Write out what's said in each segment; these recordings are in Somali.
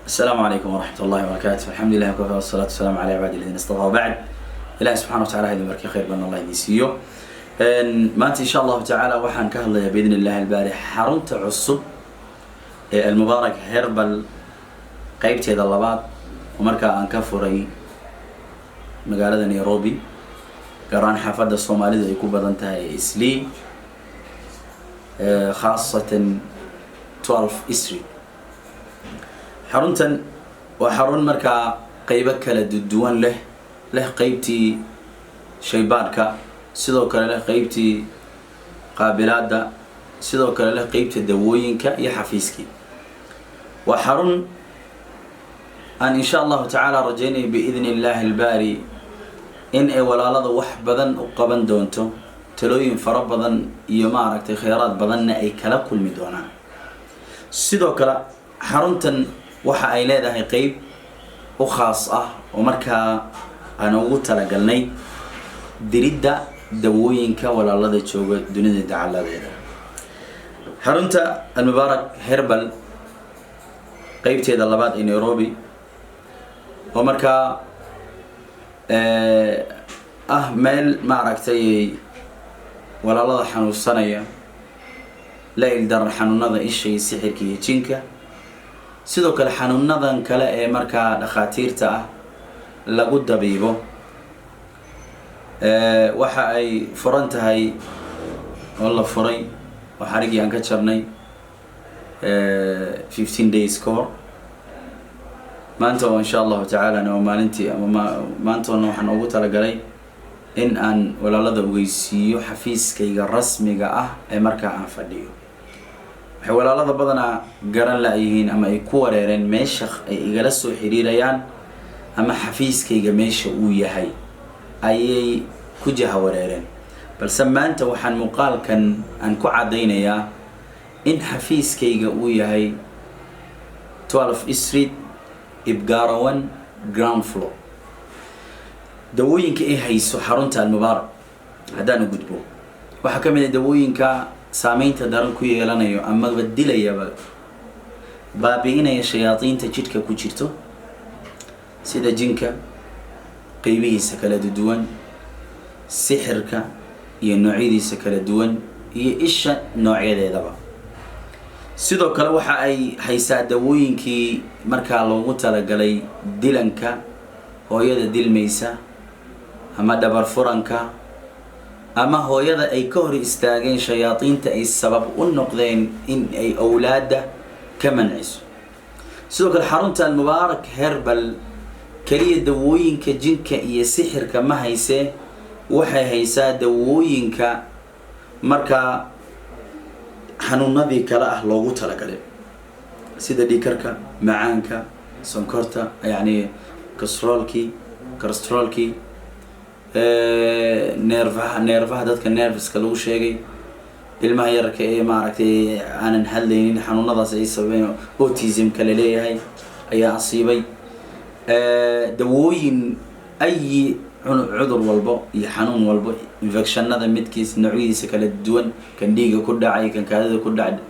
السلام عليكم ورحمة الله وبركاته. الحمد لله وكفى، والصلاة والسلام على عباد الذين اصطفى، بعد. Ilahi subxana wa tacala idin barkay, khayr badan Allah idin siiyo. Maanta, insha Allahu tacaala, waxaan ka hadlayaa, biidn illahi albaari, xarunta cusub ee Almubaarak Herbal, qeybteeda labaad, oo markaa aan ka furay magaalada Nairobi, gaar ahaan xaafadda Soomaalidu ay ku badan tahay ee Islii, khaasatan 12 Street. Xaruntan waa xarun markaa qeybo kala duwan leh, qeybtii shaybaadhka, sidoo kale leh qeybtii qaabilaadda, sidoo kale leh qeybta dawooyinka iyo xafiiskii. Waa xarun aan, insha Allahu tacaala, rajaynayo, biidni illaahi albaari, in ay walaalada wax badan u qaban doonto, talooyin fara badan iyo, maaragtay, kheyraad badanna ay kala kulmi doonaan. Sidoo kale xaruntan waxa ay leedahay qeyb u khaas ah oo markaa aan ugu talagalnay diridda dawooyinka walaalada jooga dunida dacaladeeda. Xarunta Almubaarak Herbal, qeybteeda labaad ee Nairobi, oo markaa ah meel, maaragtay, walaalada xanuunsanaya la ildaran xanuunada isha iyo sixirka iyo jinka, sidoo kale xanuunadan kale ee markaa dhakhaatiirta ah lagu dabiibo, waxa ay furan tahay oo la furay oo xariggii aan ka jarnay 15 days ka hor. Maanta oo, insha Allahu tacaalana, waa maalintii ama maantoona waxaan ugu talagalay in aan walaalada ogeysiiyo xafiiskayga rasmiga ah ee markaa aan fadhiyo. Waxay walaalada badanaa garan la-yihiin ama ay ku wareereen meesha ay igala soo xiriirayaan ama xafiiskayga meesha uu yahay ayay ku jaha wareereen. Balse maanta waxaan muuqaalkan aan ku caddaynayaa in xafiiskayga uu yahay 12 Street, Ibgara 1, ground floor. Dawooyinka ay hayso xarunta Almubaarak haddaan u gudbo, waxaa ka mid ah dawooyinka saameynta daran ku yeelanayo amaba dilayaba, baabi'inaya shayaadiinta jidhka ku jirto, sida jinka qeybihiisa kala duwan, sixirka iyo noocyadiisa kala duwan, iyo isha noocyadeedaba. Sidoo kale waxa ay haysaa dawooyinkii markaa loogu talagalay dilanka, hooyada dilmaysa ama dhabar furanka, ama hooyada ay ka hor istaageen shayaadiinta, ay sabab u noqdeen in ay owlaadda ka manciso. Sidoo kale xarunta Almubaarak Herbal keliya dawooyinka jinka iyo sixirka ma haysee, waxay haysaa dawooyinka markaa xanuunadii kale ah loogu talagalay, sida dhiigkarka, macaanka, sonkorta, yacni cholesterolkii, neerfaha dadka nerveska lagu sheegay, ilmaha yararka ee, maaragtay, aanan hadlaynin, xanuunadaas ay sababeen autism-ka laleeyahay ayaa asiibay, dawooyin ayi cudur walbo iyo xanuun walbo, infectionada midkiis noocyadiisa kala duwan, kan dhiiga ku dhacay, kan kaadida ku dhacay,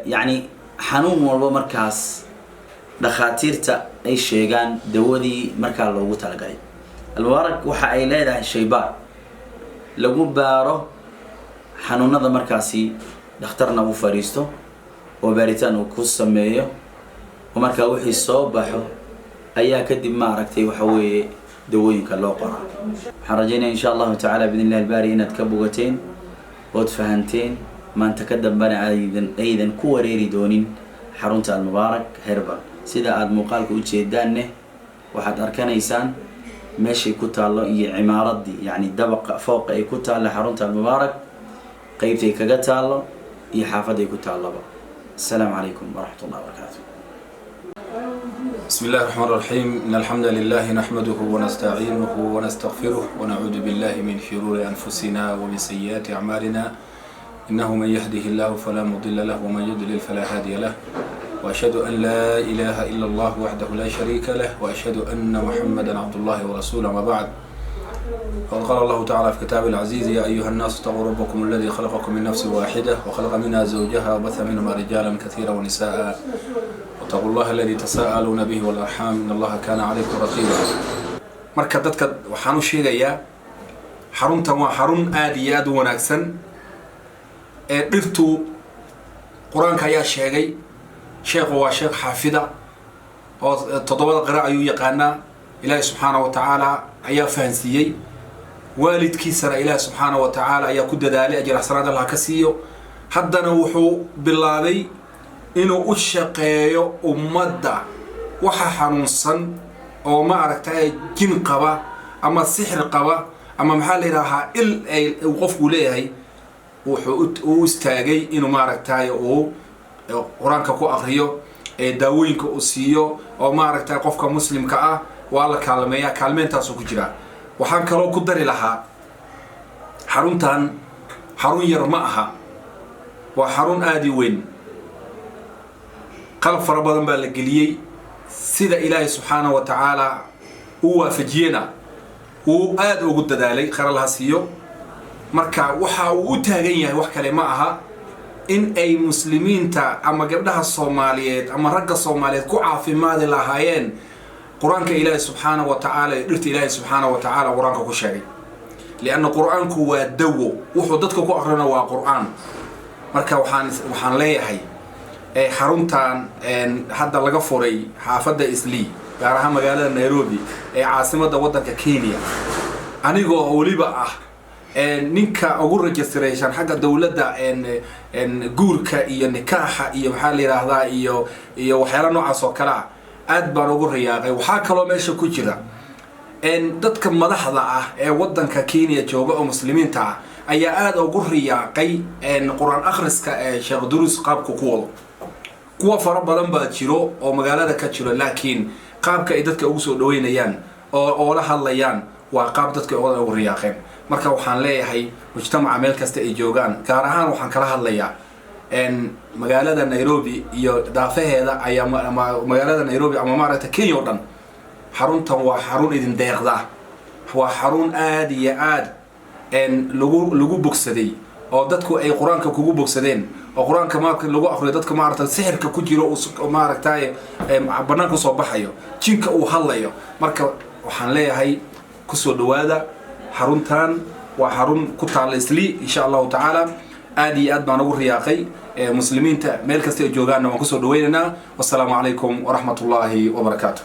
yacni xanuun walbo markaas dhakhaatiirta ay sheegaan dawadii markaa loogu talagalay. Almubaarak waxa ay leedahay shaybaar lagu baaro xanuunada, markaasi dhakhtarna uu fadhiisto oo baaritaan uu ku sameeyo, oo markaa wixii soo baxo ayaa kadib, maaragtay, waxa weeye dawooyinka loo qoraa. Waxaan rajaynaya, insha Allahu tacala, biidn illahi albaari, inaad ka bogateen ood fahanteen, maanta ka dambana aydan ku wareeri doonin xarunta Almubaarak Herbal. Sida aada muuqaalka ujeedaanne, waxaad arkanaysaan meeshay ku taallo iyo cimaaradii, yacni dabaqa fooqa ay ku taallo xarunta Almubaarak, qeybtay kaga taallo iyo xaafadday ku taallaba. Asalaamu calaykum waraxmat ullahi wabarakaatu. بسم الله الرحمن الرحيم. إن الحمد لله نحمده ونستعينه ونستغفره ونعوذ بالله من شرور أنفسنا ومن سيئات أعمالنا. إنه من يهده الله فلا مضل له ومن يضلل فلا هادي له. وأشهد أن لا إله إلا الله وحده لا شريك له، وأشهد أن محمدا عبد الله ورسوله. ما بعد، فقد قال الله تعالى في كتابه العزيز: يا أيها الناس اتقوا ربكم الذي خلقكم من نفس واحدة وخلق منها زوجها وبث منهما رجالا كثيرا ونساء. واتقوا الله الذي تساءلون به والأرحام إن الله كان عليكم رقيبا. Marka dadka waxaan u sheegayaa, xaruntan waa xarun aada iyo aada u wanaagsan. Ee dhirtu Qur-aanka ayaa sheegay. Sheekhu waa sheekh xaafida oo toddobada qira ayuu yaqaanaa. Ilaahi subxaana wa tacaala ayaa fahansiiyey, waalidkiisana Ilaahi subxaana wa tacaala ayaa ku dadaalay, ajir xasanaad Allah ka siiyo. Haddana wuxuu bilaabay inuu u shaqeeyo ummadda waxa xanuunsan oo, ma aragtay, jin qaba ama sixir qaba ama, maxaa la yidhaahaa, il ay qofku leeyahay. Wuxuu u istaagay inuu, maaragtay, uu Qur-aanka ku akriyo, daawooyinka uu siiyo oo, maaragtay, qofka muslimka ah waa la kaalmeeya, kaalmeyntaasuu ku jiraa. Waxaan kaloo ku dari lahaa, xaruntan xarun yar ma aha, waa xarun aada u weyn. Qalab fara badan baa la geliyey. Sida Ilaahay subxaana wa tacaala uu waafajiyena, wuu aada ugu dadaalay, khayr laha siiyo. Marka waxa uu u taagan yahay wax kale ma aha in ay muslimiinta ama gabdhaha Soomaaliyeed ama ragga Soomaaliyeed ku caafimaadi lahaayeen Qur-aanka Ilaahi subxaana wa tacaala iyo dhirta Ilaahi subxaana wa tacaala Qur-aanka ku sheegay, lianna Qur-aanku waa dawo, wuxuu dadka ku aqrina waa Qur-aan. Marka waxaan leeyahay, xaruntan hadda laga furay xaafadda Islii, gaar ahaan magaalada Nairobi ee caasimadda waddanka Kenya, anigoo weliba ah ninka ugu registration xagga dowladda, guurka iyo nikaaxa iyo, maxaa la yidhaahdaa, iyo waxyaala noocaas oo kale ah, aad baan ugu riyaaqay. Waxaa kaloo meesha ku jira dadka madaxda ah ee waddanka Kenya jooga oo muslimiinta ah ayaa aada ugu riyaaqay Qur-aan akhriska ee Sheekh Duruus qaabku ku wado. Kuwa fara badan baa jiro oo magaalada ka jiro, laakiin qaabka ay dadka ugu soo dhaweynayaan oo oola hadlayaan waa qaab dadka ugu riyaaqeen. Marka waxaan leeyahay mujtamaca meel kasta ay joogaan, gaar ahaan waxaan kala hadlayaa magaalada Nairobi iyo daafaheeda ayaa magaalada Nairobi ama, maaragta, Kenya oo dhan, xaruntan waa xarun idin deeqda, waa xarun aada iyo aad lagu bogsaday oo dadku ay Qur-aanka kugu bogsadeen, oo Qur-aanka marka lagu akriyo dadka, maaragta, sixirka ku jiro uu, maaragtay, banaanka usoo baxayo, jinka uu hadlayo. Marka waxaan leeyahay, kusoo dhawaada xaruntan. Waa xarun ku taalla Islii, insha Allahu tacaala. Aad iyo aad baan ugu riyaaqay. Muslimiinta meel kasta ay joogaanna waan kusoo dhaweynaynaa. Wasalaamu calaykum waraxmat ullaahi wabarakaatu.